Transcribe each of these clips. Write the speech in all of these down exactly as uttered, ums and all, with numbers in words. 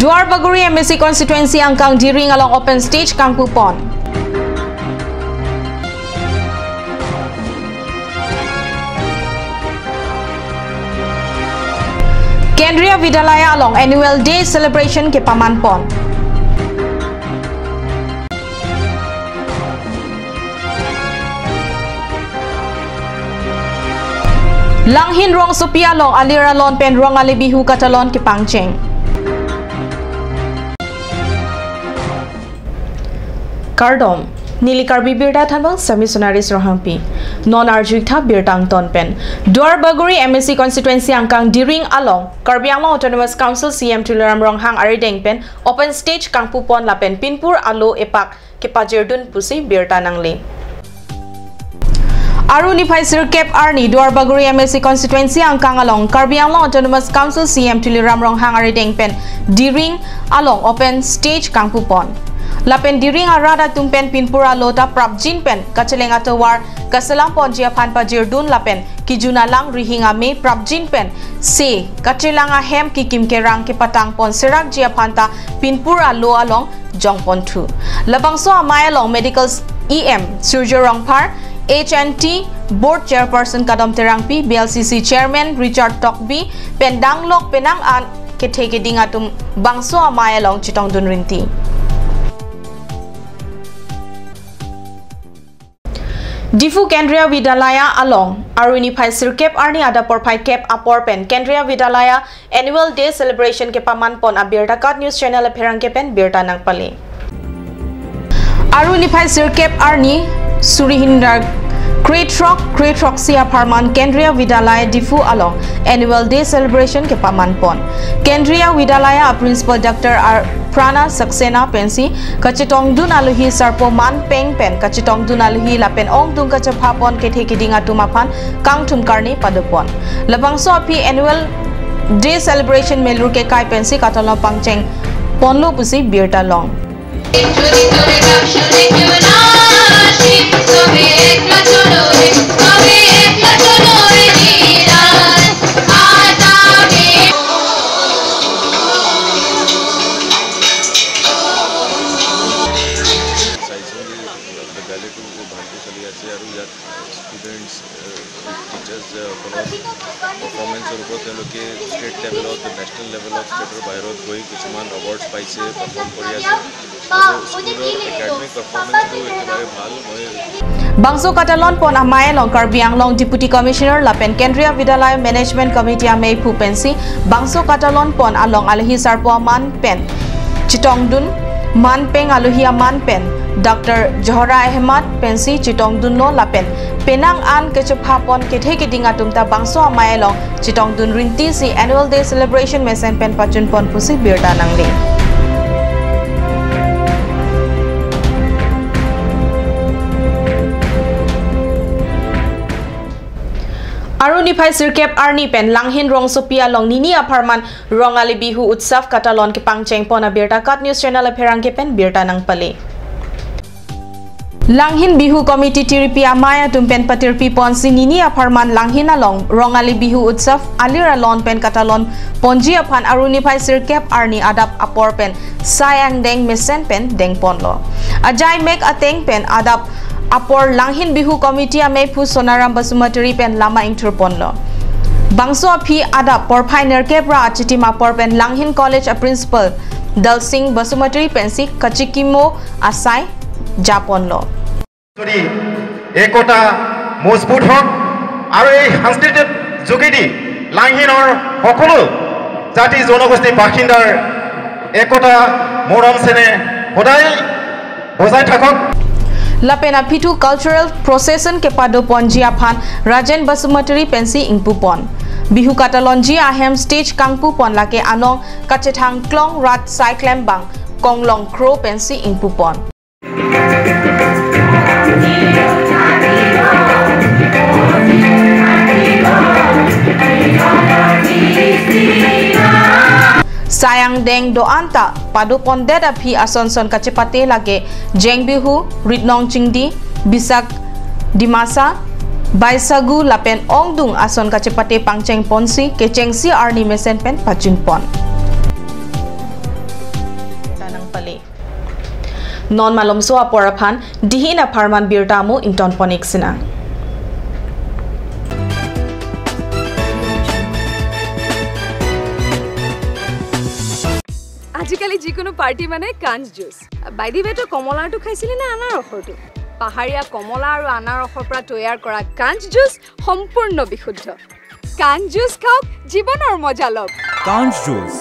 Duarbagori M A C constituency angkang Diring along open stage kangpupon. Kendriya Vidyalaya along Annual Day Celebration kepamanpon. Langhin rongsopi along alir alon pen Rongali Bihu katalon kepangcheng. Kardom, neli Karbi Birta Thanbang Sami Sonaris Ronghangpi. Non arju-ik tha birta angton pen. Duarbagori M A C constituency angkang Diring along Karbi Anglong Autonomous Council C E M Tuliram Ronghang arideng pen open stage kangpupon lapen pinpur alo epak kepajirdun pusi birta nangle. Aru niphai sirkep arni Duarbagori M A C constituency angkang along Karbi Anglong Autonomous Council C E M Tuliram Ronghang arideng pen Diring along open stage kangpupon. Lapen Diring arat atum pen pinpur alo ta prapjin pen kacheleng atovar kaselamponji aphan pajirdun lapen kejun alang rihing ame prapjin pen se kachelang ahem kikim kerang kepatangpon serakji aphan ta pinpur alo along jongponthu. Labangso amei along Medical E M Surjya Rongphar, H and T Board Chairperson Kadom Terangpi, B L C C Chairman Richard Tokbi, pen danglok penang an kethe keding atum bangso amei along chetongdun rinti. Diphu Kendriya Vidyalaya along aru niphai sirkep arni adap porphai kep apor pen Kendriya Vidyalaya Annual Day Celebration kepamanpon abirta KAT News Channel apherangke pen birta nangpale. Aru niphai sirkep arni suri hini ra krethrok, krethroksi apharman Kendriya Vidyalaya Diphu along Annual Day Celebration kepamanpon. Kendriya Vidyalaya a Principal Doctor R Prana Saxena pensi kachetongdun alohi sarpo man peng pen kachetongdun alohi lapen ongdung kachephapon kethe keding atum aphan kangthum karni padopon. Labangso aphi Annual Day Celebration melur kekai pensi katalon pangchengponlo pusi birta long. চাইছোঁ যে বিদ্যালয়টো বহুত ভালকৈ চলি আছে আৰু ইয়াত students, teachers সকলৰ পাৰফৰ্মেন্সৰ ওপৰত তেওঁলোকে ষ্টেট লেভেলত, নেশ্যনেল লেভেলত, ষ্টেটৰ বাহিৰত গৈ কিছুমান এৱাৰ্ডছ পাইছে, পাৰফৰ্ম কৰি আছে। আৰু স্কুলৰ একাডেমিক পাৰফৰ্মেন্সটো একেবাৰে ভাল। মই Bangso katalonpon amei along Karbi Anglong Deputy Commissioner lapen Kendriya Vidyalaya Management Committee ameiphu pensi bangso katalonpon along alohi sarpo aman pen chetongdun, man peng alohi aman pen Doctor Johora Ahmad pensi chetongdunlo lapen penang an kechephapon kethe keding atum ta bangso amei along chetongdun rinti si Annual Day Celebration mesen pen pachunpon pusi birta nangle. Aru niphai sirkep arni pen Langhin rongsopi along nini apharman Rongali Bihu Utsav katalon kepangchengpon abirta KAT News Channel apherangke pen birta nangpale. Langhin Bihu Committee tiripi amei atum pen patirpiponsi nini apharman Langhin along Rongali Bihu Utsav alir alon pen katalonponji aphan aru niphai sirkep arni adap apor pen sai angdeng mesen pen dengponlo. Ajai mek ateng pen adap apor Langhin Bihu Committee ameiphu Sonaram Basumatary pen lama ingthurponlo. Bangso aphi adap porphai nerkep ra achitim apor pen Langhin College a Principal Dalsing Basumatary pensi kachikimo asai japonlo. যদি একতা মজবুত হওক আৰু এই সাংস্কৃতিক যোগেদি লাংহিনৰ সকলো জাতি জনগোষ্ঠী বাসিন্দাৰ একতা মৰম চেনেহ সদায় বজাই থাকক। Lapen aphi thu cultural procession kepadoponji aphan Rajen Basumatary pensi ingpupon. Bihu katalonji ahem stage kangpupon lake anong kachethang klong rat saiklem bang konglong kro pensi ingpupon. Sai angdeng do-an ta padopondet aphi ason son kachepate lake Jeng Bihu, Ritnong Chingdi, Bisak Dimasa, Baisagu lapen ongdung ason kachepate pangchengponsi kechengsi arni mesen pen pachunpon. Non malomso apor aphan dihin apharman birta mo ington ponik sina. আজিকালি যিকোনো পাৰ্টি মানে কাঞ্চ juice. By the ৱে, তই কমলাৰটো খাইছিলি নে আনাৰসৰটো? পাহাৰীয়া কমলা আৰু আনাৰসৰ পৰা তৈয়াৰ কৰা কাঞ্চ জুচ সম্পূৰ্ণ বিশুদ্ধ। কাঞ্চ জুচ খাওক, জীৱনৰ মজা লওক। Kanch Juice.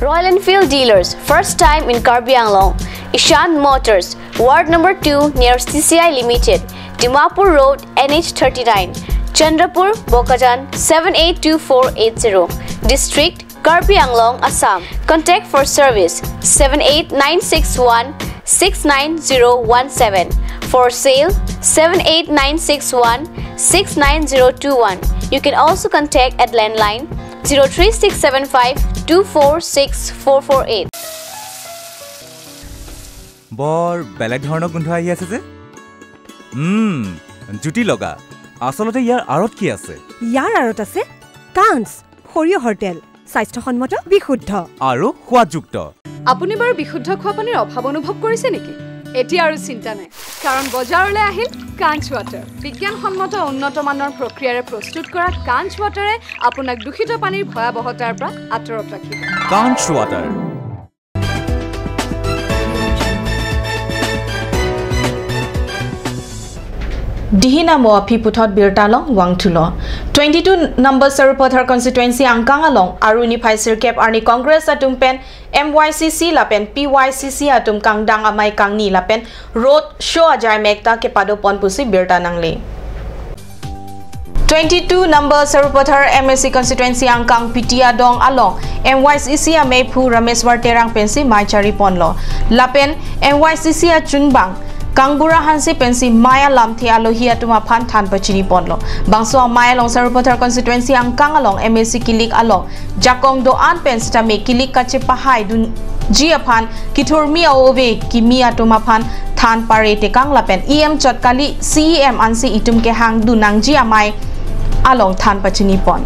Royal Enfield Dealers, first time in Karbi Anglong. Ishan Motors, Ward number two near C C I Limited, Dimapur Road, N H thirty-nine, Chandrapur, Bokajan, seven eight two four eight zero. District, Karbi Anglong, Assam. Contact for service, seven eight nine six one six nine zero one seven. For sale, seven eight nine six one six nine zero two one. You can also contact at landline zero three six seven five two four six four four eight. বৰ বেলেগ ধৰণৰ গোন্ধ আহি আছে যে। উম, জুতি লগা। আচলতে ইয়াৰ আঁৰত কি আছে? ইয়াৰ আঁৰত আছে কাঞ্চ, সৰিয়হৰ তেল, স্বাস্থ্যসন্মত, বিশুদ্ধ। আৰু সোৱাদযুক্ত। আপুনি বাৰু বিশুদ্ধ খোৱা পানীৰ অভাৱ অনুভৱ কৰিছে নেকি? এতিয়া আৰু চিন্তা নাই, কাৰণ বজাৰলৈ আহিল কাঞ্চ ৱাটাৰ। বিজ্ঞানসন্মত উন্নত মানৰ প্ৰক্ৰিয়াৰে প্ৰস্তুত কৰা কাঞ্চ ৱাটাৰে আপোনাক দূষিত পানীৰ ভয়াৱহতাৰ পৰা আঁতৰত ৰাখিব। Kanch Water. Dihin amo aphi puthot birta along vangthulo. Twenty-two number Sarupathar constituency angkang along arni phai sirkep arni Congress atum pen M Y C C lapen P Y C C atum kangdang amei kangni lapen road show ajai mekta kepado pon pusi birta nangle. Twenty-two number Sarupathar M A C constituency angkang Pitia Dong along M Y C C ameiphu Rameswar Terang pensi mei chari ponlo. Lapen M Y C C achunbang Kangbura Hanse pensi mei alamthe alohi atum aphan than pachini ponlo. Bangso amei along Sarupathar constituency angkang along M A C kilik along jakong do-an pen sitame kilik kachepahai dunji aphan kithurmi a-ove kimi atum aphan than pare tekang lapen E M chot kali C E M ansi itum kehang dun nangji amei along than pachini pon.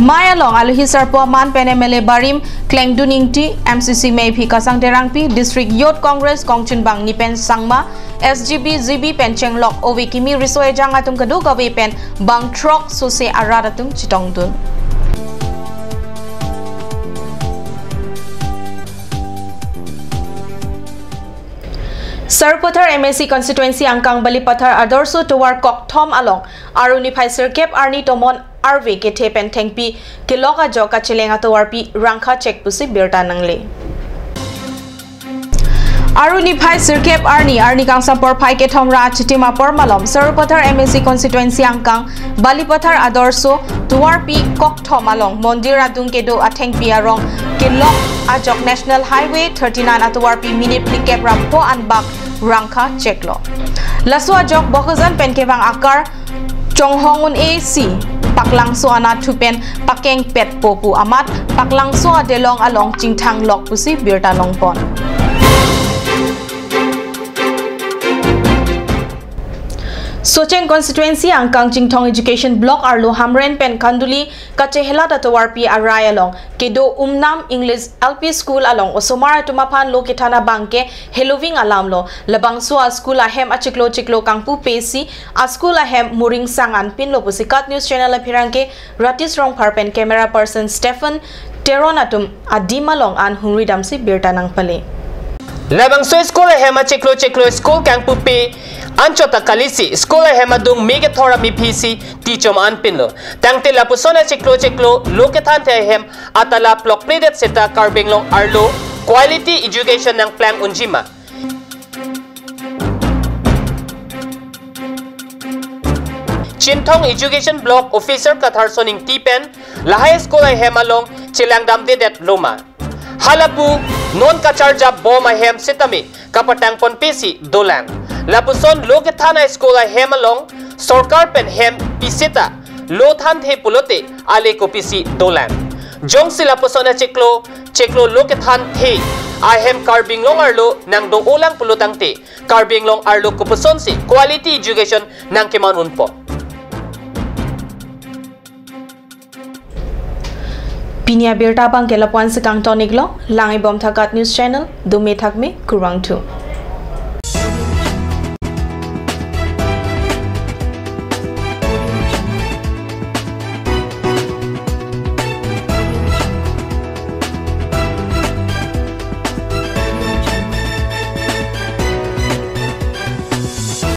Mei along alohi sarpo aman pen M L A barim Klengdun Ingti, M C C meiphi Kasang Terangpi, District Youth Congress kongchunbang Nipen Sangma, S G B, G B pen chenglok ove kimi riso ejang atum kadokave pen bang throk sose arat atum chetongdun. Sarupathar M A C constituency angkang Balipathar Adorsho tovar kokthom along arni phai sirkep arni tomon arve kethe pen thengpi kelok ajok kacheleng atovarpi rangkha chek pusi birta nangle. Arni phai sirkep arni, arni kangsam porphai kethom ra achitim apor malom Sarupathar M A C constituency angkang Balipathar Adorsho tovarpi kokthom along mondir adung kedo athengpi arong kelok ajok National Highway thirty-nine atovarpi minute phlikep ra pho anbak rangkha cheklo. Laso ajok Bokajan pen kevang akar chonghong un-e si paklangso anatthu pen pakeng petpo pu amat paklangso adelong along chingthang lok pusi birta nangpon. Socheng constituency angkang Chinthong Education Block arlo Hamren pen Khanduli kachehelat atovarpi arai along kedo Umnam English L P School along osomar atum aphan lo kethan abangke heloving alamlo. Labangso a-school ahem achiklo chiklo kangpupe si a-school ahem muringsang anpinlo pusi KAT News Channel apherangke Ratis Rongphar pen camera person Stephen Teron atum adim along an hungri damsi birta nangpale. Labangso school ahem achiklo chiklo school kangpupe anchot ta kalisi school ahem adung me kethom ra mephi si tichom anpinlo. Tangte lapuson achiklo chiklo lo kethanthe ahem atala plokpledet seta Karbi Anglong arlo quality education nangplang unjima. Chinthong Education Block Officer Katharson Ingti pen lahai school ahem along chelangdamdedet loma. Halapu non kacharjap bom ahem sitame kapatang ponpe si dolang. Lapuson lo kethan a-school ahem along sorkar pen hem piseta lo thanthe pulote ale kopisi dolang. Jongsi lapuson achiklo chiklo lo kethanthe ahem Karbi Anglong arlo nangdo-olang pulotangte Karbi Anglong arlo kopuson si quality education nangkeman unpo. Pini abirta abangke lapu-ansi kangton-iklo, lang-ibom tha KAT News Channel, dome thakme, kurvangthu.